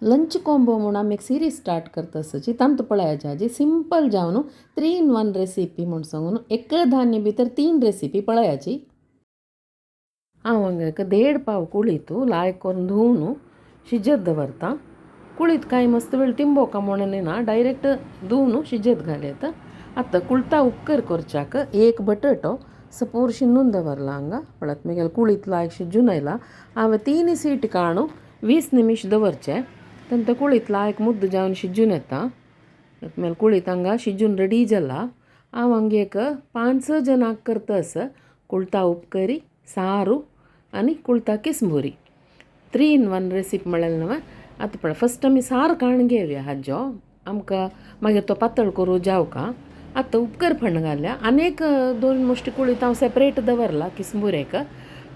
Lunch combo म्हूण आमी एक सिरीज स्टार्ट करता आसची तांतू पळयाची हाजी सिंपल जावन 3 in 1 recipe म्हूण सांगून एक धान्य भितर 3 रेसिपी पळयाची. हांव हांगा एक 1.5 पाव कुळीत लायक करून धुवन शिजत दवरता. कुळीत कांय मस्त वेळ तिंबोका म्हणून ना डायरेक्ट धुवन शिजत घालयता. आतां कुळता उपकर करच्याक एक बटाटो सपूर शिनून दवरला हांगा पळयात मागीर कुळीत लायक शिजून आयला. हांवें 3 सीट काडून 20 निमिश दवरचे तेंत कुळीत लायक मुद्द जावन शिजून येता. मागीर कुळीत हांगा शिजून रेडी जाला. हांव हांगा एक 5-6 जणांक करता आसा कुळता उपकरी सारू आनी कुळता किसमुरी 3 in 1 recipe म्हळ्यार न्हू. आतां पळय फस्ट आमी सार काडून घेवया हाजो आमकां मागीर तो पातळ करूं जावका. आतां उपकर फण्ण घाल्या आनी एक 2 मुश्टी कुळीत हांव सेपरेट दवरला किसमुरेक.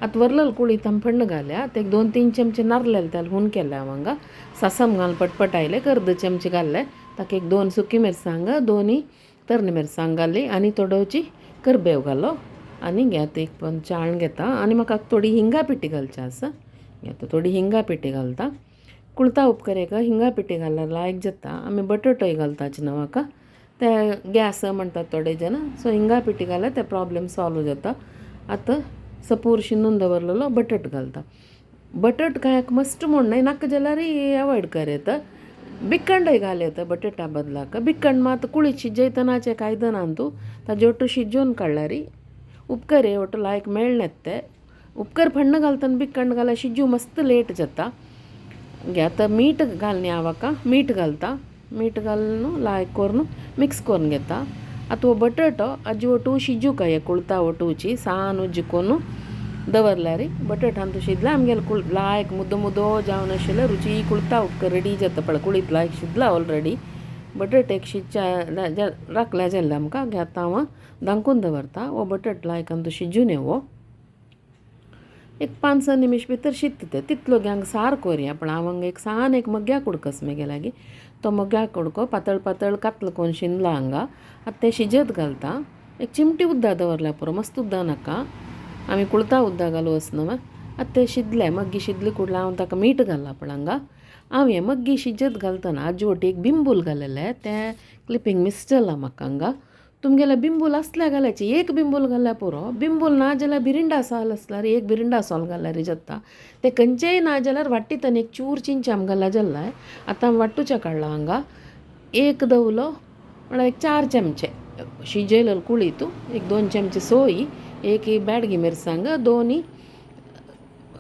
आतां वरलेल कुळीत आमी फण्ण घाल्या ते 2-3 चमचे नारलेले तेल हून केले हांव हांगा सासम घालून पटपट आयले अर्द चमचे घाल्ले ताका एक 2 सुकी मिरसांग 2 तरणी मिरसांग घाली आनी थोडोची करबेव घालो आनी घेत एक चाळण घेता आनी म्हाका थोडी हिंगा पिठी घालची आसा. घेता थोडी हिंगा पिठी घालता. कुळता उपकरेक हिंगा पिठी घाल्यार लायक जाता. आमी बटाटोय घालताच न्हू म्हाका ते गॅस म्हणटात थोडे जाण सो हिंगा पिठी घाल्यार ते प्रॉब्लेम सॉल्व जाता. आतां सपूर शिनून दवरलेलो बटाट घालता. बटाट कांय मस्ट म्हूण न्हय नाका जाल्यार अवॉयड कर येता. बिकंडय घाल येता बटाटा बदलाक. बिकंड मात कुळीत शिजयतनाचे कांय तूं ताजे ओट्टू शिजोवन काडल्यार उपकर ओट्टू लायक मेळनात ते उपकर फण्ण घालतना बिकंड घाल्यार शिजू मस्त लेट जाता. आतां मीठ घालनी हांव हाका मीठ घालता. मीठ घालून लायक करून मिक्स करून घेता. आतां हो बटाटो आजी ओटू शिजूंक हे कुळता ओटूची सान उज्ज करून दवरल्यार बटाट आनी शिजला आमगेले कुळ लायक मुद्दो मुद्दो जावन आशिल्ले रुची कुळता उपकर रेडी जाता. पळय कुळीत लायक शिजला ऑलरेडी. बटाट एक शिजच्या राखल्या जाल्ले आमकां घेता हांव दांकून दवरता. हो बटाट लायक आनी शिजून येवो एक 5-6 निमिश भितर शिजता ते तितलो हांगा सार कोरया. पण हांव हांगा एक सान एक मग्या कुडको मेगे लागीं तो मग्या कुडको पातळ पातळ कातलो कोन्न शिनला हांगा. आतां तें शिजत घालता. एक चिमटी उद्दा दवरल्या पुरो मस्त उद्दा नाका आमी कुळता उद्दा घालू वच न्हू. आतां तें शिजलें मग्गी शिजली कुडला हांव ताका मीठ घालला पळय हांगा. हांव हें मग्गी शिजत घालतना आजी वटी एक बिंबूल घालेलें तें क्लिपींग मिस जालां म्हाका हांगा. तुमगेले बिंबूल आसल्यार घालायची एक बिंबूल घाल्यार पुरो. बिंबूल ना जाल्यार बिरिंडा साल आसल्यार एक बिरिंडा सोल घाल्यार जाता. ते खंयचेय ना जाल्यार वाट्टीत एक चूर चिंचाम घाल्यार जाल्लाय. आतां वाट्टूच्या काडला हांगा एक दवलो म्हळ्यार एक 4 चमचे शिजयलेलो कुळीत एक 2 चमचे सोय एक बेडगी मिरसांग 2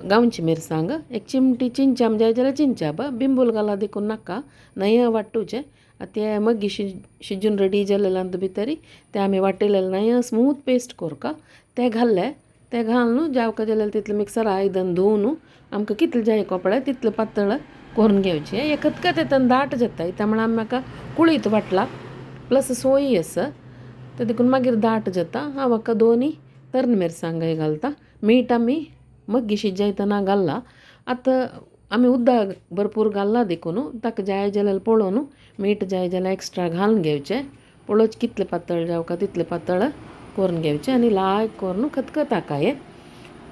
गांवची मिरसांग एक चिमटी चिंचाम जाय जाल्यार चिंचाब बिंबूल घाला देखून नाका नया वाट्टूचें. आतां ते मग्गी शिजून रेडी जालेले आनी भितरी ते आमी वाटिल्ले नया स्मूथ पेस्ट कोरका ते घाल्ले ते घालून जावका जाल्यार तितले मिक्सर आयदन धुवन आमकां कितले जाय कपडे तितले पातळ करून घेवचे. हे खतखत येता दाट जाता त्या म्हळ्यार आमी म्हाका कुळीत वाटला प्लस सोय आसा ते देखून मागीर दाट जाता. हांव म्हाका 2 तरणी मिरसांगाय घालता. मीठ आमी मग्गी शिजयतना घालला. आतां आमी उदक भरपूर घालला देखून ताका जाय जाल्यार पळोवन मीठ जाय जाल्यार एक्स्ट्रा घालून घेवचें. पळोवचें कितलें पातळ जावका तितलें पातळ करून घेवचें आनी लायक करून खतखत हें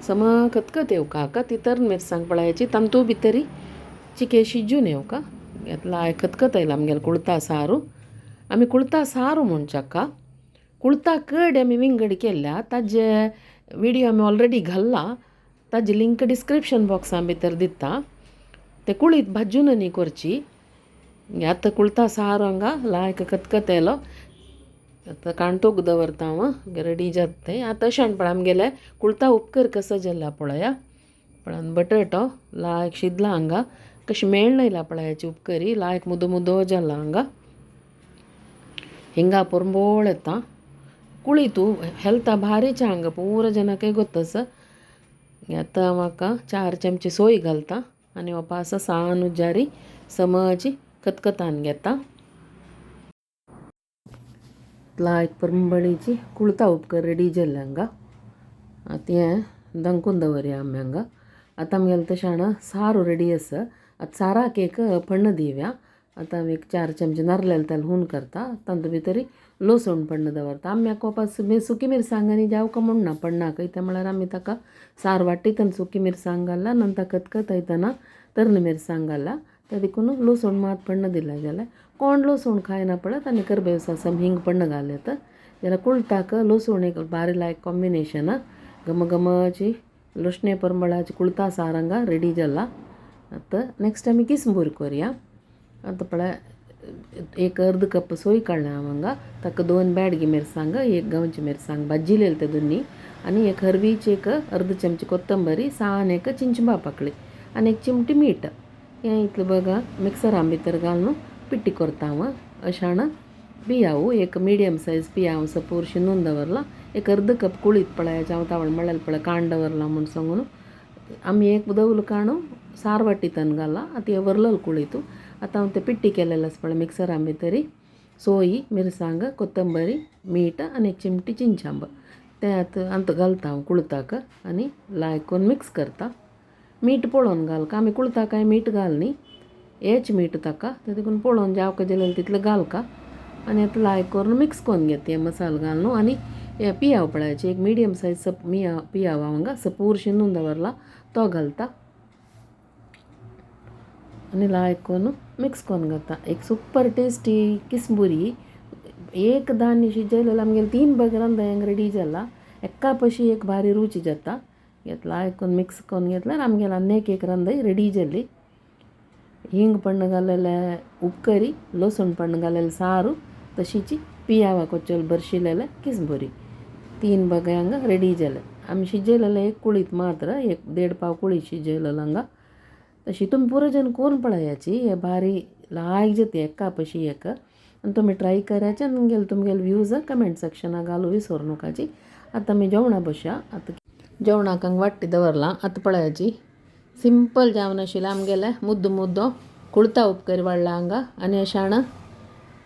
सम खतखत येवका हाका ती तरणी मिरसांग पळयाची तांतू भितरी चिके शिजून येवका. लायक खतखत आयला आमगेले कुळता सारू. आमी कुळता सारू म्हणच्याका कुळता कड आमी विंगड केल्या ताजे विडियो आमी ऑलरेडी घाल्ला ताजी लिंक डिस्क्रिप्शन बॉक्सा भितर दिता. ते कुळीत भाजून न्ही करची. आतां कुळता सारू हांगा लायक खतखत येयलो. आतां काणतोक दवरता हांव रेडी जाता तें. आतां अशें पळय आमगेले कुळता उपकर कसो जाला पळया. पळय बटाटो लायक शिजला हांगा कशें मेळना येयला पळयाची उपकरी लायक मुदो मुदो जाला हांगा. हिंगा पोरंबोळ येता. कुळीत हेल्था भारीचे हांगा पुरो जनाकय गोत्त आसा. आतां म्हाका 4 चमचे सोय घालता आनी वापास सान उज्जारी समजी खतखतान घेता. लायक परंबळीची कुळता उपकर रेडी जाल्ले हांगा. आतां हें दंकून दवरया आमी हांगा. आतां आमगेलें तशें सारू रेडी आसा. आतां साराक एक फण्ण दिवया. आतां हांव एक 4 चमचे नारलेले तेल हून करता तातूंत भितरी लसूण पण्ण दवरता. आमी म्हाका सुकी मिरसांग आनी जावका म्हूण ना पण्णाक त्या म्हळ्यार आमी ताका सार वाट्टीत सुकी मिरसांग घालला नंतर खतखत येतना तरणी मिरसांग घालला. ते देखून लसूण मात पण्ण दिला जाल्यार कोण लसूण खायना पळय आनी करबेव सम हिंग पण्ण घालत जाल्यार कुळटाक लसूण एक बारी लायक कॉम्बिनेशन. घमघमाची लसणे परमळाची कुळता सार हांगा रेडी जाला. आतां नेक्स्ट आमी किसमूर करया. आतां पळय एक अर्द कप सोय काडल्या हांव हांगा. ताका 2 बेडगी मिरसांग, 1 गांवची मिरसांग भाजिलेली ते दोन्ही, आनी एक हरवीची एक अर्द चमची कोथंबरी, सान एक चिंचबा पाकळी आनी एक चिमटी मीठ. हें इतलें बघा मिक्सरान भितर घालून पिट्टी करता हांव. अशान पियाव एक मिडियम सायज पियाव सपूर शिनून दवरला. एक अर्द कप कुळीत पळयाचे हांव तावळ म्हळ्यार पळय काण दवरला म्हूण सांगून आमी एक दवल काणू सार वाटीतान घाला. आतां हें वरलल कुळीत. आतां हांव तें पिट्टी केलेलें आसा पळय मिक्सरान भितरी सोयी, मिरसांग, कोथंबरी, मीठ आनी एक चिमटी चिंचांब तें आतां आतां घालता हांव कुळताक आनी लायक करून मिक्स करता. मीठ पळोवन घालका, आमी कुळताक कांय मीठ घाल न्ही, हेच मीठ ताका तें देखून पळोवन जावका जाल्यार तितलें घालका. आनी आतां लायक करून मिक्स करून घेता हें मसालो घालून. आनी हें पियाव पळयाचे एक मिडियम सायज सप मिया पियाव हांव हांगा सपूर शिनून दवरला तो घालता आनी लायक करून मिक्स करून घालता. एक सुपर टेस्टी किसमुरी. एक धान्य शिजयलें आमगेले 3 बग रांदयांक रेडी जाला. एका पशी एक भारी रुची जाता. घेतला आयकून मिक्स करून घेतल्यार आमगेले आनी एक रांदय रेडी जाली. हिंग पण्ण घालेले उपकरी, लसूण पण्ण घालेले सारू, तशीची पियावा कोचोल बरशिलेले किसमुरी 3 बग्यांक रेडी जाले. आमी शिजयलेले एक कुळीत मात्र, 1-1.5 पाव कुळीत शिजयलेलो हांगा. तशी तुमी पुरो जण कोण पळयाची हे भारी लायक जाता एका पशी एक. आनी तुमी ट्राय करायचे आनी तुमगेले व्यूज कमेंट सेक्शनाक घालू विसरू नकाची. आतां आमी जेवणा बसया. आतां जेवणाक हांगा वाडटी दवरलां. आतां पळयाची सिंपल जेवण आशिल्लें आमगेलें. मुद्दो मुद्दो कुळता उपकरी वाडला हांगा आनी अशाण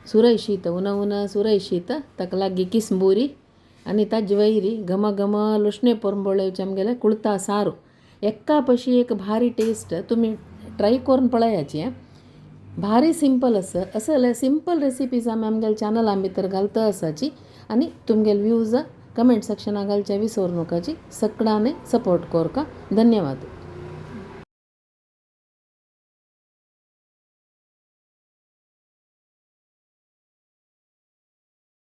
सुरय शीत, उन उन सुरय शीत, ताका लागीं किसमुरी आनी ताजे वयरी घम घम लुसणे परंबळेचे आमगेले कुळता सारू. एका पशी एक भारी टेस्ट. तुमी ट्राय करून पळयाची. भारी सिंपल आसा. असले सिंपल रेसिपीज आमी आमगेले चॅनला भितर घालता आसाची आनी तुमगेले व्यूज कमेंट सेक्शनाक घालचे विसरू नकाची. सगळ्यांनी सपोर्ट करका. धन्यवाद.